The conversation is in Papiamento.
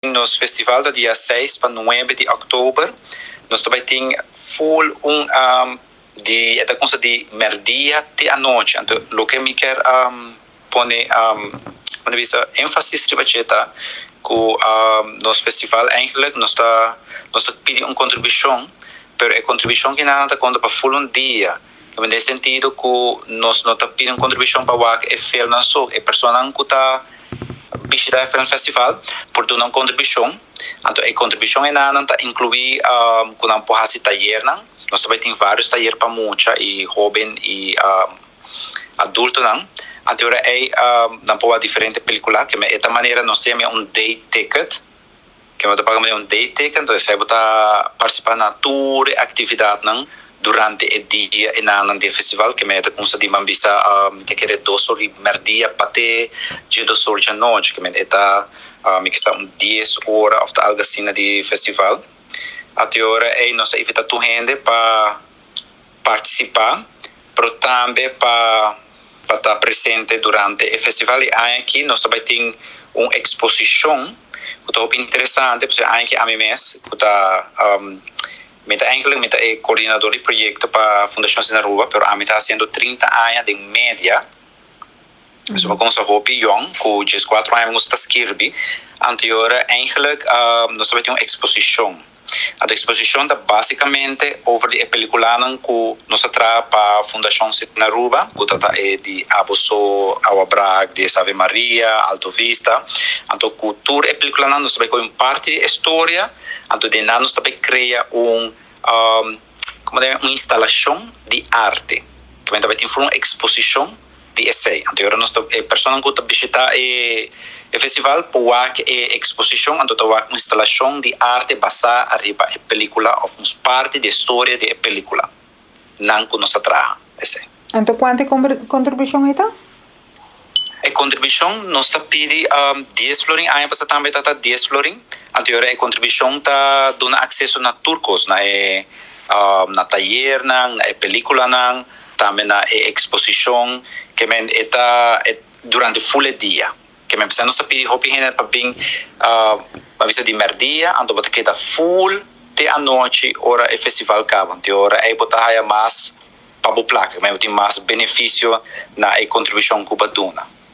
Nos festival ta dia 6 pa 9 di october. Nos tambe tin full un di e ta cosa di merdia te anochi. Anto, loke mi kier pone bisa enfasis riba dje ta cu nos festival eigenlijk nos ta pidi un contribucion, pero e contribucion cu nan ta conta pa full un dia. Den sentido cu nos no ta pidi un contribucion pa wak e film so, e persona cu ta bishita e film festival por duna un contribucion. Anto, e contribucion ey ta inclui cu nan por haci tayer nan. Nos tambe tin varios tayer pa mucha y hoben y adulto nan. Anto, ey nan por diferente pelicula, cu e manera nos tin un day ticket, cu bo ta paga un day ticket, anto bo ta participa na tur actividad nan durante e dia y na di festival, cu ta cuminsa di ban bisa ta kere 2 or merdia pa te 12 or di anochi, cu ta mi kier un 10 ora of algo asina di festival. Anto ora ey nos ta invita tur hende pa participa, pero tambe pa ta presente durante e festival. Y aki nos tambe tin un exposicion cu ta interesante, pasobra aki ami mes, cu ta mi ta eigenlijk mi ta e coordinador di proyecto pa Fundacion Cine Aruba, pero ami ta haciendo 30 aña di media. Dus mi a cuminsa hopi jong, cu 14 aña mi ta skirbi. Anto eigenlijk nos tambe tin un exposicion. E exposicion ta basicamente over di pelicula cu nos a traha pa Fundacion Cine Aruba, cu ta di Abo So, Awa Brak, di Ave Maria, Alto Vista. Anto, cu tur e pelicula nos ta bay cu un parti di historia, anto di nos tambe crea un, como un instalacion di arte. Cu tambe tin un exposicion di esey. Anto, nos e persona cu ta bishita e festival por wak e exposicion, anto ta un instalacion di arte basa riba e pelicula of un parti di historia di e pelicula nan cu nos a traha esey. Anto, cuanto contribucion ta? E contribucion nos ta pidi 10 florin, aña pasa tambe ta 10 florin. Anto, e contribucion ta duna acceso na tur cos, na tayer nan, na e pelicula nan, tambe na e exposicion, kiermen ta durante full dia. Kiermen nos ta pidi hopi hende pa bin pa bisa di merdia, anto bo ta keda full te anochi ora e festival caba. Anto ora ey bo ta haya mas pa bo placa, mas tin mas beneficio na e contribucion cu bo a duna.